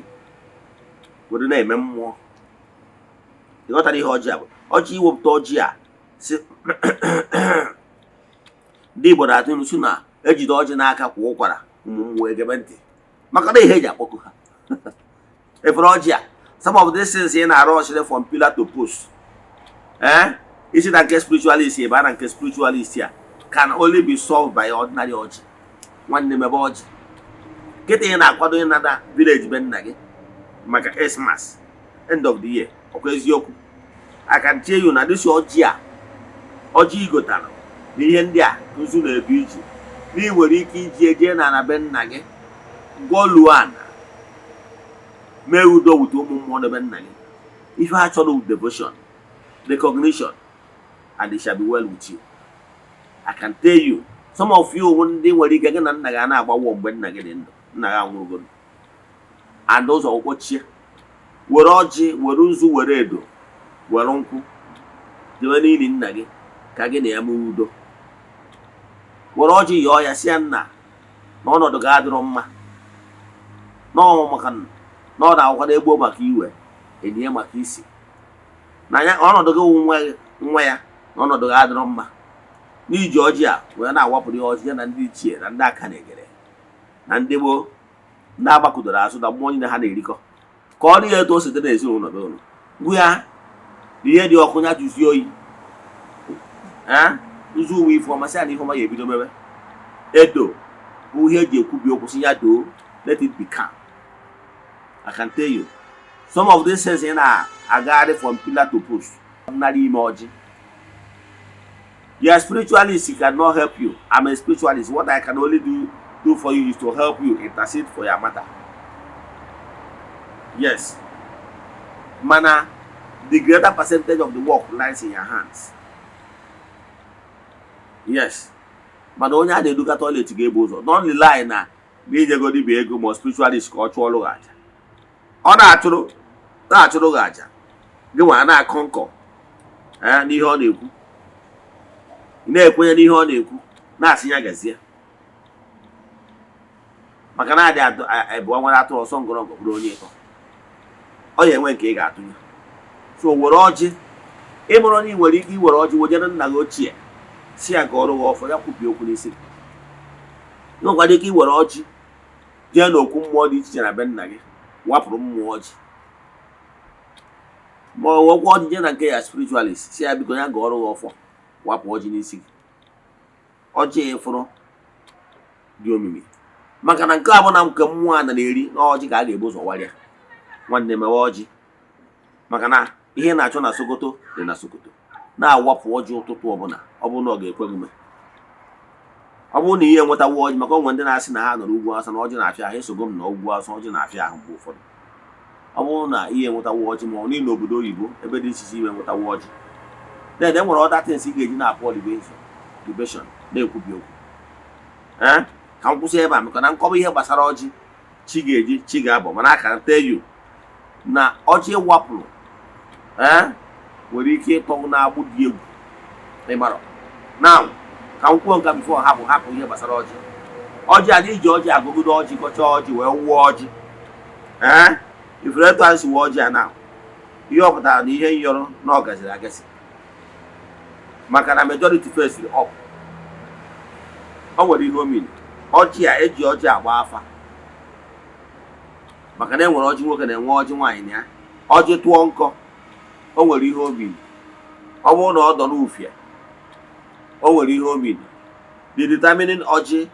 were na-eme mmụọ. Ịghọtara ihe ọjị a bụ? Ọjị, iwepụta ọjị a, si ndị Igbo na-atụ ilu si na ejide ọjị n'aka kwa ụkwara, ụmụ mmụọ egebe ntị, maka na ihe eji akpọkụ ha efere ọjị a. Some of these things ị na-arụ ọchịrị from pillar to post, eh, isi na nke spiritualist ebe a na nke spiritualist a can only be solved by ordinary ọjị. Nwanne, mebe ọjị kịta. Ị na-akwado ịnada village be nna gị maka Xmas, end of the year, ọkwa eziokwu? I can tell you na this ọjị a, ọjị igotara na ihe ndị a, nzu na-ebu iji na ị nwere ike iji eje na ana be nna gị, gwọluo ana, mee udo wute ụmụ mmụọ n'ebe nna gị. Ife ha chọrọ with devotion, recognition, and it shall be well with you. I can tell you, some of you bụ ndị nwere ike gị na nna gị a na-agbawo mgbe nna gị dị ndụ, nna gị anwụrụgo and ụzọ ụkpọchie. Were ọjị, were nzu, were edo, were nkwụ, jebe n'ili nna gị ka gị na ya mee udo. Were ọjị yọọ ya, si ya, "Nna, na ọnọdụ gị adịrọ mma n'ọnwụ, maka na ọ na-akwụkwọ na-egbo maka iwe enye maka isi na ya ọnọdụ gị wụ nwa nwa ya, na ọnọdụ gị adịrọ mma," n'iji ọjị a wee na-awapụrụ ya ọjị ya na ndị ichie na ndị aka na-egere na ndị gboo, ndị agbakụdoro azụ na mmụọ niile ha na-erikọ, ka ọ dị ya etu o si dị n'ezinụlọ be unu. Gwu ya na ihe dị ọkụ ya jụzie oyi. Ee, nzu uwe ifeọma, sị ya na ifeọma ya ebido mebe. Edo bụ ihe eji ekwubi okwu, sị ya doo, let it be calm. I can tell you, some of these things ị na-agagharị from pillar to post, nara ime ọjị. Your spiritualist cannot help you. I'm a spiritualist. What I can only do for you is to help you intercede for your matter. Yes, mana the greater percentage of the work lies in your hands. Yes, mana onye a na-eduga toilet ga-ebu ụzọ. Don't rely na n'inyego dibịa ego ma spiritualist ka ọ chụọrọ gị aja. Ọ na-achụrụ gị aja, gị nwa na-akọ nkọ n'ihe ọ na-ekwu, ị na-ekwenye n'ihe ọ na-ekwu, na-asị ya gazie, maka na adị abụọ nwere atụrụ ọsọ ngọrọngọ bụrụ onye ịtọ, ọ ya enwe nke ị ga-atụnye. So were ọjị. Ịmụrụ na ị nwere ike iwere ọjị wejere nna gị ochie, si ya ka ọrụ gị ọfọ, ya kwupie okwu n'isi gị. Ị nwekwara ike iwere ọjị jee n'okwu mmụọ dị iche iche na be nna gị, wapụrụ mmụọ ọjị, ma ọ wekwa ọjị jee na nke ya spiritualist, si ya biko ya gọọrọ gị ọfọ, wapụ ọjị n'isi gị. Ọjị ịfụrụ dị omimi, maka na nke a bụ na nke mmụọ a na-eri na ọjị ka a ga-ebu ụzọ warịa. Nwanne, mewe ọjị, maka na ihe na-achọ na Sokoto dị na Sokoto. Na-awapụ ọjị ụtụtụ ọbụla, ọ bụrụ na ọ ga-ekwe gị mee. Ọ bụrụ na ihe enwetawa ọjị, maka onwe ndị na-asị na ha nọ n'ugwu awụsa na ọjị na-afịa ahụ, esogo m na ugwu awụsa ọjị na-afịa ahụ mgbe ụfọdụ. Ọ bụrụ na ihe enwetawa ọjị, ma ọ niile obodo oyibo ebe dị iche iche ime enwetawa ọjị, then e nwere other things ị ga-eji na-apụ libation, na-ekwubi okwu. Ee, ka m kwụsị ebe a, maka na nkọwa ihe gbasara ọjị, chi ga-eji chi ga-abọ. Mana I can tell you na ọjị wapụrụ ee nwere ike ịtọ n'agbụ dị egwu ịmarọ. Now, ka m kwuo nka before hapụ hapụ ihe gbasara ọjị. Ọjị, anyị ji ọjị agụgide ọjị, gọchaa ọjị, wee wụọ ọjị. Ee, ifere etu anyị si wụọ ọjị a na ihe ọ pụtara na ihe nyọrọ na ọ gaziri agazi, maka na majority face up. O nwere ihe o mere ọjị a eji ọjị agba afa, maka na e nwere ọjị nwoke na-enwe ọjị nwaanyị na ya. Ọjị tụọ nkọ, o nwere ihe o mere. Ọ bụrụ na ọ dọ n'ufie, o nwere ihe o mere. The determining ọjị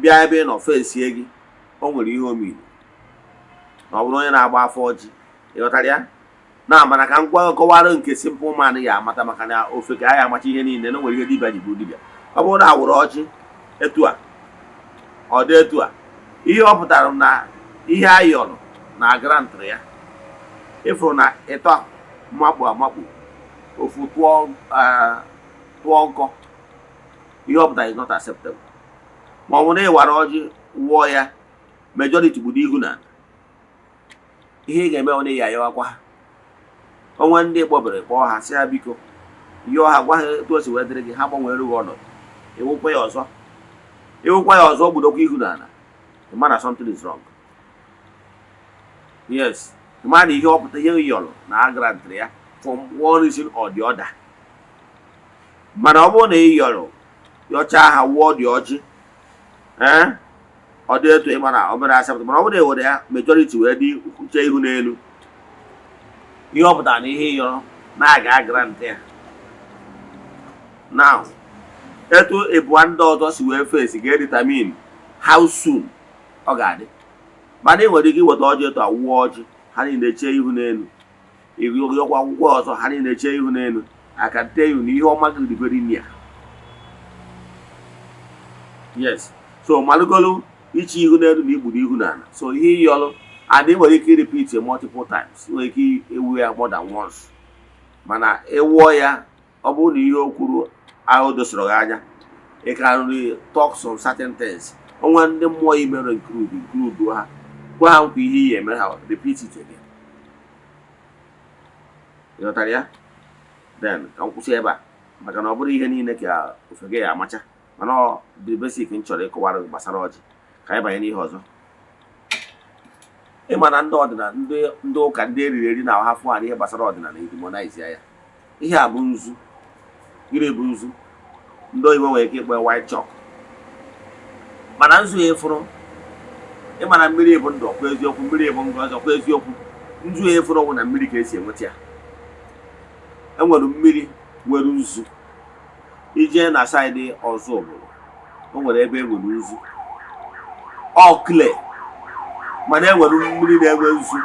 bịa ebe ị nọ fesie gị, o nwere ihe o mere na ọ bụrụ onye na-agba afọ ọjị. Ịghọtara ya na mana ka m gwa kọwara nke simple man ya amata, maka na ofe ka ya amacha ihe niile na o nwere ihe dibịa ji bụrụ dibịa. Ọ bụrụ na awụrụ ọjị etu a, ọ dị etu a, ihe ọ pụtara na ihe a yọrọ na agrantịrị ya. Ịfụrụ na ịtọ mmakpu amakpu ofu tụọ tụọ nkọ, ihe ọ pụtara is not acceptable. Ma ọ bụ na ịwara ọjị wụọ ya, majority bụ n'ihu na ihe ị ga-eme, ọ na ya ayọwakwa ha onwe ndị kpọbere, kpọọ ha, sị ha biko yọọ ha, gwa ha etu o si wee dịrị gị, ha gbanwere gị ọnọdụ. Ịwụkwa ya ọzọ, ịwụkwa ya ọzọ, gbudokwa ihu n'ala, ịma na something is wrong. Yes, ịma na ihe ọ pụta, ihe yọrọ na agrantịrị ya from one reason or the other. Mana ọ bụrụ na ị yọrọ, yọchaa ha, wụọ dị ọjị, ee, ọ dị etu, ịma na o mere accept. Mana ọ bụrụ na ewere ya, majority wee dị uche ihu n'elu, ihe ọ pụtara na ihe ị yọrọ na-aga agrant ya. Now, etu ịbụa ndị ọzọ si wee face ga-determine how soon ọ ga-adị. Mana ị nwere ike iweta ọjị etu awụọ ọjị, ha niile chee ihu n'elu, ịyọkwa akwụkwọ ọzọ, ha niile chee ihu n'elu. I can tell you na ihe ọma gị dị very near. Yes, so malụgolu iche ihu n'elu na igburu ihu n'ala. So ihe ịyọlụ and ị nwere ike repeat multiple times, ị nwere ike ewu ya more than once. Mana ịwụọ ya, ọ bụrụ na ihe o kwuru ahụ dosoro gị anya, ị can talk some certain things. Onwe ndị mmụọ imere include ha, gwa ha nkwa ihe iyi eme ha, repeat it again. Ịghọtara ya? Then ka m kwụsị ebe a, maka na ọ bụrụ ihe niile ka ofe gị ya amacha, mana ọ dị basic m chọrọ ịkọwara gị gbasara ọjị. Ka anyị banye n'ihe ọzọ. Ịma na ndị ọdịnala, ndị ụka, ndị eriri eri na ahafụ ha n'ihe gbasara ọdịnala, edemonize ya. Ihe a bụ nzu. Gịnị bụ nzu? Ndị oyibo nwere ike ịkpọ ya white chalk, mana nzu ya efuru. Ịma na mmiri bụ ndụ, ọkwa eziokwu? Mmiri bụ ngọzi, ọkwa eziokwu? Nzu ya efuru bụ na mmiri ka esi enweta ya. Enwere mmiri nwere nzu. Ije na side ọzọ obodo, o nwere ebe e nwere nzu ọ clay, mana enwere mmiri na-enwe nzu.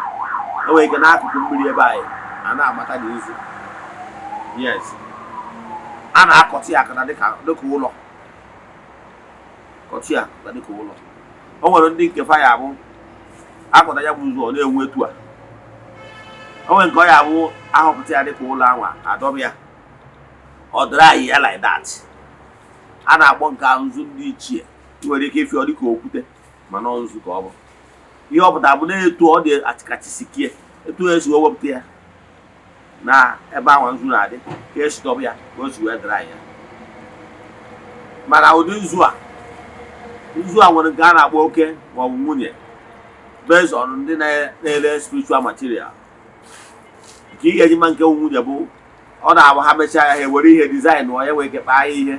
Enwere ike n'akụkụ mmiri ebe anyị a na-amata na nzu. Yes, A na-akọtụ ya akata dịka ụlọ, kọtụ ya akata dịka ụlọ. O nwere ndị nke fa ya bụ akọta ya bụ nzu, ọ na-enwe etu a. O nwere nke ọ ya bụ ahọpụta ya dịka ụlọ anwa, adọba ya, ọ dry ya like that. A na-akpọ nke ahụ nzu ndị ichie. Ị nwere ike ịfị ọ dịka okwute, mana ọ nzu ka ọ bụ. Ihe ọ pụtara bụ na-etu ọ dị achịkachisikie, etu esi wee wepụta ya na ebe anwa nzu na-adị, ka esi dọba ya, ka o si wee dry ya. Mana ụdị nzu a, nzu a nwere nke a na-akpọ oke maọbụ nwunye, based on ndị na-ere spiritual material. Nke ị ga-eji ma nke nwunye bụ, ọ na-abụ ha mechaa ya, ha ewere ihe design ọ ya, nwere ike kpaa ya ihe,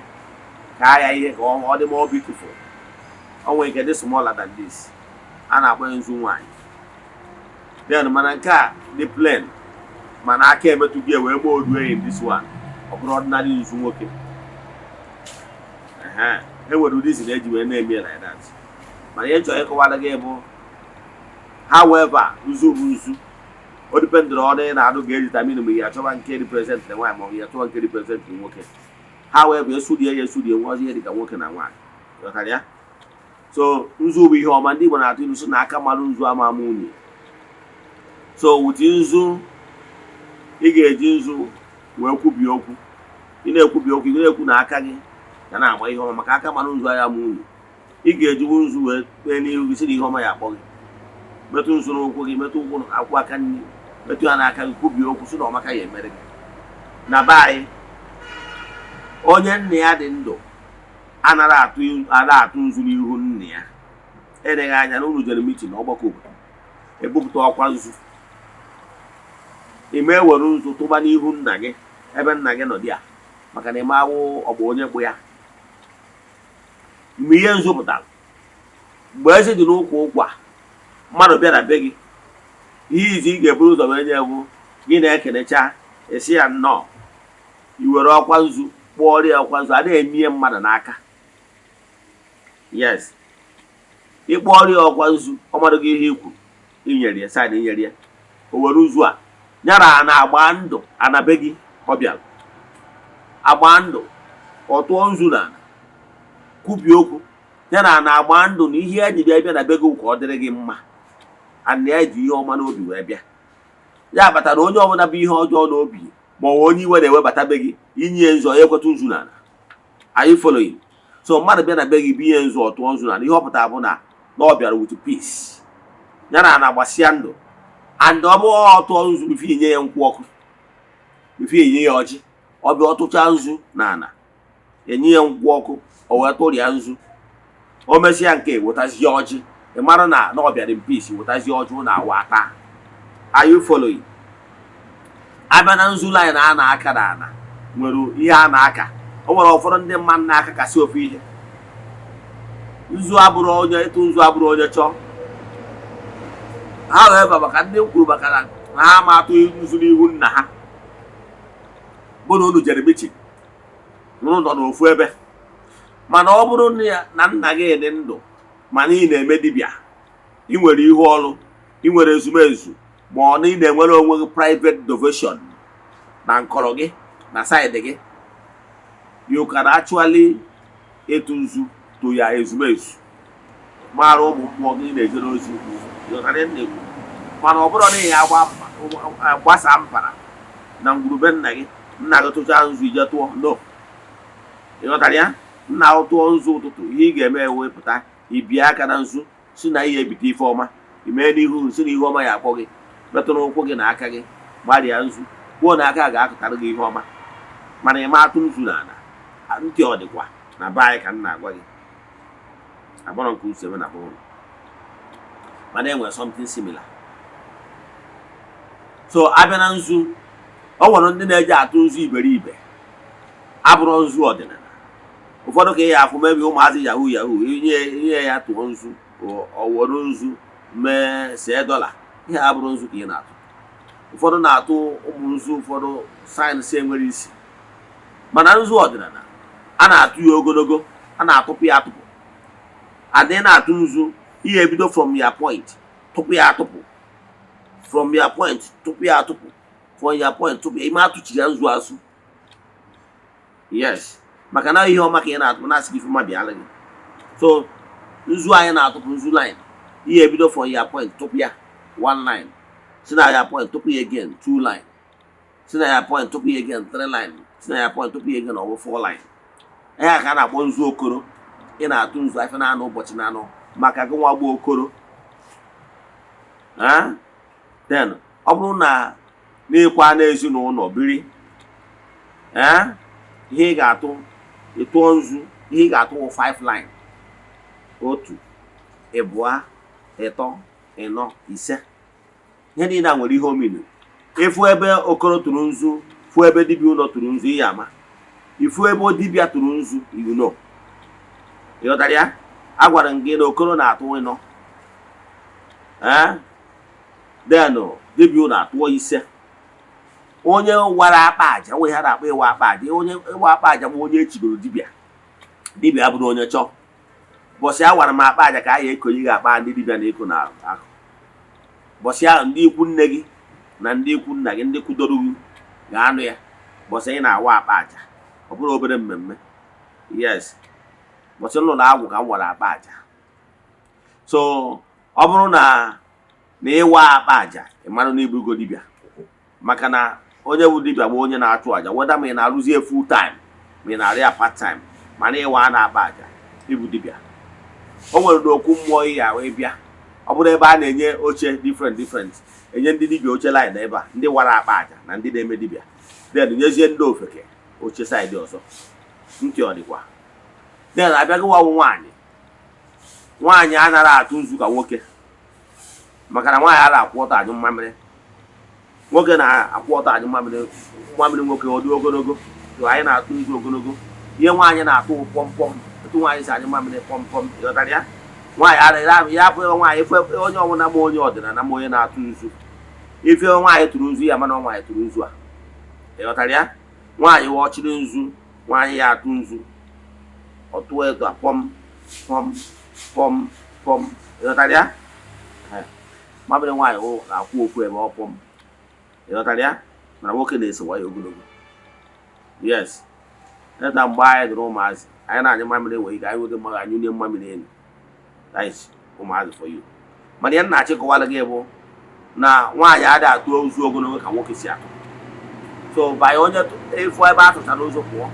kaa ya ihe ka ọ dị more beautiful. Ọ nwere ike dị smaller than this. A na-akpọ ya nzu nwaanyị. Then mana nke a dị plain, mana aka emetụ gị wee gbaa odu enyi, this one ọ bụrụ ordinary nzu nwoke. Ehe, e nwere ụdị isi na-eji wee na-eme ya like that. Mana ihe nchọrọ ịkọwara gị bụ, however, nzu bụ nzu. O dependịrị ọrụ ị na-arụ ga-edetermine ma ị achọba nke represent nwaanyị ma ọ bụ ya achọba nke represent nwoke. However, esurie ya, esurie nwe ọzọ ihe dịka nwoke na nwaanyị. Ghọtara ya? So nzu bụ ihe ọma. Ndị Igbo na-atụ ilu sị na aka mmadụ nzu ama ama unyi. So with nzu, ị ga-eji nzu wee kwubie okwu. Ị na-ekwubi okwu, ị na-ekwu na aka gị ga na-agba ihe ọma, maka aka mmadụ nzu anya ama unyi. Ị ga-ejiwu nzu wee kpee n'ihu gị, sị na ihe ọma ya akpọ gị. Metụ nzu n'ụkwụ gị, metụ ụkwụ akwụ aka nri, metụ ya n'aka gị, kwubie okwu sị na ọmaka ya emere gị. Na be anyị, onye nna ya dị ndụ anaghị atụ, anaghị atụ nzu n'ihu nna ya. Eleghị anya na unu jere meeting ọgbakọ obodo, ebupụta ọkwa nzu, ime ewere nzu tụba n'ihu nna gị ebe nna gị nọ dị a, maka na ime awụ ọgba onye kpụ ya. Mgbe ihe nzu pụtara, mgbe eze dị n'ụkwụ ụkwa, mmadụ bịa na be gị, ihe izi ị ga-eburu ụzọ wee nye bụ gị na-ekenecha, esi ya nnọọ, i were ọkwa nzu kpụọrọ ya ọkwa nzu. A na-emie mmadụ n'aka. Yes, ịkpọrọ ya ọkwa nzu, ọ madụ gị ihe ikwu, inyere ya sign, inyere ya, o were nzu a nyara na agba ndụ anabe gị. Ọ bịara agba ndụ, ọ tụọ nzu n'ala, kwubie okwu ya na na agba ndụ na ihe ya ji bịa bịa na be gị ka ọ dịrị gị mma, ana ya ji ihe ọma n'obi wee bịa. Ya batara onye ọbụla bụ ihe ọjọọ n'obi, ma ọ bụ onye iwe na-ewebata be gị, inye nzu, ya ekwetụ nzu n'ala. Are you following? So mmadụ bịa na be gị binye nzu, ọ tụọ nzu n'ala, ihe ọ pụtara bụ na na ọ bịara with peace, ya na ana gbasịa ndụ. And ọ bụ ọ tụọ nzu before inye ya nkwụ ọkụ, before inye ya ọjị. Ọ bịa, ọ tụchaa nzu n'ala, enye ya nkwụ ọkụ, o wee tụrịa nzu. O mesịa nke, wetazie ọjị. Ị mara na na ọ bịara in peace, wetazie ọjị na awa ata. Are you following? Abịa na nzu line a na-aka na ana nwere ihe a na-aka. O nwere ụfọdụ ndị mmadụ na-aka kasị ofu ihe. Nzu abụrụ onye ịtụ nzu, abụrụ onye chọọ. However, maka ndị m kwuru maka na ha ma atụ nzu n'ihu nna ha, bụ na unu jere meeting, unu nọ n'ofu ebe. Mana ọ bụrụ na na nna gị dị ndụ, mana ị na-eme dibịa, ị nwere ihu ọrụ, ị nwere ezumezu, ma ọ na ị na-enwere onwe gị private devotion na nkọrọ gị na side gị, you can actually ịtụ nzu to ya ezumezu, mara ụmụ mmụọ gị na-ejere ozi. Ịghọtara ihe m na-ekwu? Mana ọ bụrụ na ị ya agba gbasa mpara na ngwurube nna gị, nna gị tụchaa nzu, ije tụọ, no. Ịghọtara ya? Nna gị tụọ nzu ụtụtụ, ihe ị ga-eme, ewepụta ibie aka na nzu, si na ihe ebite ife ọma imee n'ihu, si na ihe ọma ya akpọ gị, metụ n'ụkwụ gị na aka gị, gbarịa nzu, kwuo na aka ga-akụtara gị ihe ọma. Mana ị ma atụ nzu n'ala. Ntị ọ dịkwa na be anyị ka m na-agwa gị, agbọrọ nke usoro na be ụlọ, mana e nwere something similar. So abịa na nzu, o nwere ndị na-eji atụ nzu iberibe, abụrụ nzu ọdịnala. Ụfọdụ ka ị ya afụ mebi ụmụazị yahoo yahoo, inye inye ya tụọ nzu, o were nzu mee see dollar. Ihe a bụrụ nzu ka ị na-atụ. Ụfọdụ na-atụ ụmụ nzu, ụfọdụ sayensị enwere isi. Mana nzu ọdịnala, a na-atụ ya ogologo, a na-atụpụ ya atụpụ. Adị na-atụ nzu, ihe ebido from your point, tụpụ ya atụpụ, from your point, tụpụ ya atụpụ, from your point, tụpụ ya. Ime atụchi ya nzu azụ. Yes, maka na ihe ọma ka ị na-atụ, na-asị gị ife ọma bịala gị. So nzu anyị na-atụpụ nzu line, ihe ebido for ya point, tụpụ ya one line, si na ya point tụpụ ya again two line, si na ya point tụpụ ya again three line, si na ya point tụpụ ya again, ọ bụ four line. Ihe a ka a na-akpọ nzu okoro. Ị na-atụ nzu afọ na-anọ ụbọchị na-anọ maka gị nwa gba okoro. Then ọ bụrụ na n'ịkwa n'ezinụlọ biri, ihe ị ga-atụ, ịtụọ nzu, ihe ị ga-atụ wụ five line: otu, ịbụa, ịtọ, ịnọ, ise. Ihe niile a nwere ihe ominu. Ịfụ ebe okoro tụrụ nzu, fụ ebe dibịa ụlọ tụrụ nzu, ihe ama. Ifu ebe dibịa tụrụ nzu, you know. Ịghọtara ya? Agwara m gị na okoro na-atụ ịnọ, ee, then dibịa ụlọ atụọ ise. Onye wara akpa aja nwe ha na-akpọ ịwa akpa aja. Onye ịwa akpa aja bụ onye echigoro dibịa. Dibịa abụrụ onye chọọ. Bọsị a wara m akpa aja ka a ya ekonye gị akpa. Ndị dibịa na-eko na akụ bọsị ahụ, ndị ikwu nne gị na ndị ikwu nna gị, ndị kwudoro gị ga-anụ ya bọsị ị na-awa akpa aja. Ọ bụrụ obere mmemme. Yes, bọsị m lụrụ agwụ ka m wara akpa aja. So ọ bụrụ na ịwa akpa aja, ị mara na ibugo dibịa, maka na onye bụ dibịa bụ onye na-achụ aja, weda ma ị na-arụzie full time ma ị na-arụ ya part time, mana ịwa na-akpa aja, ịbụ dibịa. O nwere n'okwu mmụọ ị ya wee bịa. Ọ bụrụ ebe a na-enye oche different different, enye ndị dibịa oche line ebe a, ndị wara akpa aja na ndị na-eme dibịa, then nyezie ndị ofeke oche side ọzọ. Ntị ọ dịkwa? Then abịaghị nwaanyị. Nwaanyị anaghị atụ nzu ka nwoke, maka na nwaanyị ara akwụ ọtọ anyụ mmamịrị. Nwoke na-akwụ ọtọ anyụ mmamịrị. Mmamịrị nwoke ọ dị ogologo, so anyị na-atụ nzu ogologo. Ihe nwaanyị na-atụ pọmpọm, etu nwaanyị si anyụ mmamịrị pọmpọm. Ịghọtara ya? Nwaanyị ara ya bụ nwaanyị. Ife onye ọbụla ma onye ọdịnala ma onye na-atụ nzu, ife nwaanyị tụrụ nzu ya, mana nwaanyị tụrụ nzu a. Ịghọtara ya? Nwaanyị wọchiri nzu, nwaanyị ya atụ nzu, ọ tụọ etu a: pọm pọm pọm pọm. Ịghọtara ya? Mamịrị nwaanyị wụ na-akwụ ofu ebe, ọ pọm. Ịghọtara ya? Mana nwoke na-esewa ya ogologo. Yes, eta mgbe anyị dụrụ ụmụazị, anyị na-anyụ mamịrị, nwere ike anyị nwete mmadụ anyụ nye mmamịrị elu. That is ụmụazị for you. Mana ihe m na-achịkọwara gị bụ na nwaanyị adịghị atụ ozu ogologo ka nwoke si atụ. So banye onye ịfụ ebe a tụchara ụzọ pụọ,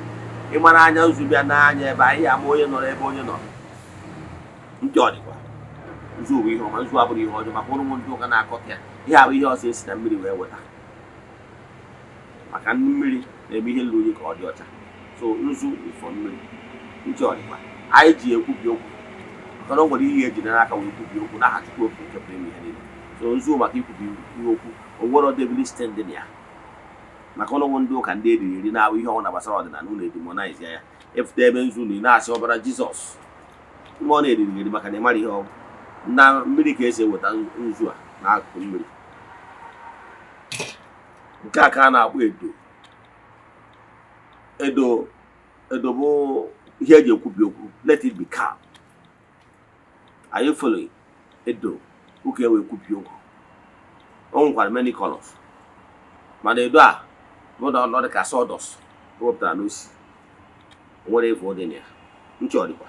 ịmara anya nzu bịa n'anya ebe anyị ama onye nọrọ ebe onye nọ. Ntị ọ dịkwa? Nzu bụ ihe ọma, nzu abụrụ ihe ọjọọ. Maka ụmụ ndị ụka na-akọta ya, ihe abụ ihe ọzọ esi na mmiri wee weta, maka ndị mmiri na-eme ihe lụrụ unyi ka ọ dị ọcha. So nzu is for mmiri. Ntị ọ dịkwa? Anyị ji ekwubi okwu, maka na o nwere ihe ejide n'aka wee kwubi okwu n'aha Chukwu okwu nke pụrụ ime ihe niile. So nzu maka ikwubi ihe okwu, o nwere devilish thing dị na ya. Maka ọnụnwụ ndị ụka, ndị eriri eri na-abụ ihe ọbụla gbasara ọdịnala unu edemonize ya. Efute ebe nzu na ị na-asị ọbara Jizọs, mmụọ na-eriri eri, maka na ị mara ihe ọ bụ na mmiri ka esi eweta nzu a n'akụkụ mmiri. Nke a ka a na-akpọ edo. Edo, edo bụ ihe eji ekwubi okwu. Let it be calm. Are you following? Edo ụka ewe ekwubi okwu. O nwekwara many colors, mana edo a bụ na ọ dị ka sawdust wepụtara n'osi. O nwere efu dị na ya. Nchọ dịkwa?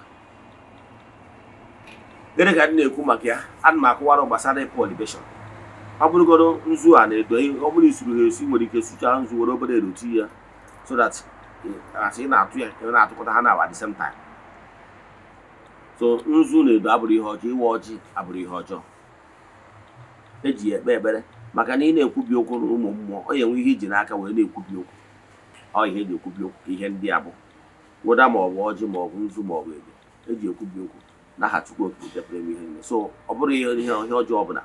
Gịnị ka ndị na-ekwu maka ya? Ana m akụwara gbasara pour libation. Ọ bụrụgodo nzu a na-edo, ọ bụrụ isuru ha esi, nwere ike sụchaa nzu, were obere edo tinye ya, so that as ị na-atụ ya, ị na-atụkọta ha na at the same time. So nzu na edo abụrụ ihe ọjọọ. Iwe ọjị abụrụ ihe ọjọọ. Eji ya ekpe ekpere, maka na ị na-ekwubi okwu na ụmụ mmụọ, ọ ya enwe ihe iji n'aka wee na-ekwubi okwu. Ọ ihe eji ekwubi okwu ka ihe ndị a bụ weda, ma ọ bụ ọjị, ma ọ bụ nzu, ma ọ bụ edo eji ekwubi okwu n'aha Chukwu okike pụrụ ime ihe niile. So ọ bụrụ ihe ọjọọ ọbụla.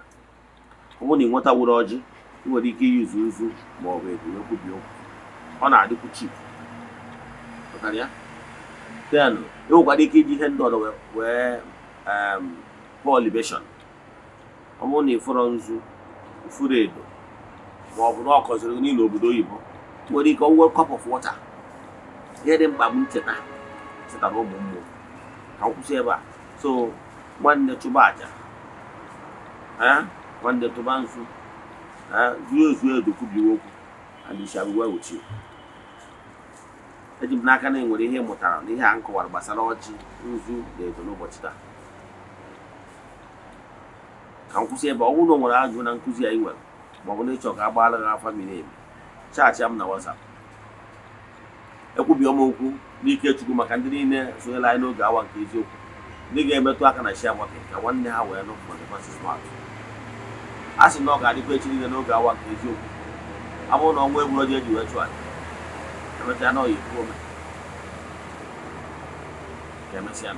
Ọ bụrụ na ị nwetaworo ọjị, ị nwere ike iyuzu nzu ma ọ bụ edo wee kwubi okwu. Ọ na-adịkwu cheap. Pụtara ya? Then ị nwekwara ike iji ihe ndị ọzọ wee pour libation. Ọ bụrụ na ị fọrọ nzu, ifuru edo, ma ọ bụ na ọ kọziri gị n'ile obodo oyibo, nwere ike ọwụwa cup of water. Ihe dị mkpa bụ ncheta chetara ụmụ mmụọ. Ka m kwụsị ebe a. So nwanne, chụba aja, eh? Nwanne, tụba nzu, eh? Zuo ezuo edo, kwubiwe okwu, and it shall be well with you. Eji m n'aka na ị nwere ihe ị mụtara na ihe a m kọwara gbasara ọjị, nzu na edo n'ụbọchị taa. Ka m kwụsị ebe. Ọ bụrụ na o nwere ajụjụ na nkụzi anyị nwere, maọbụ na ịchọ ka a gbaara gị afa miri emi, chat m na WhatsApp. Ekwubi m okwu n'ike Chukwu maka ndị niile sonyere anyị n'oge awa nke eziokwu, ndị ga-emetụ aka na share button ka nwanne ha wee nụ from the horse's mouth. A sị na ọ ga-adịkwa echi niile n'oge awa nke eziokwu. Ọ bụrụ na ọnwa egburu ọjọọ eji wee chụọ aja, emechaa na ọ ya ekwu ome. Ka emesịa.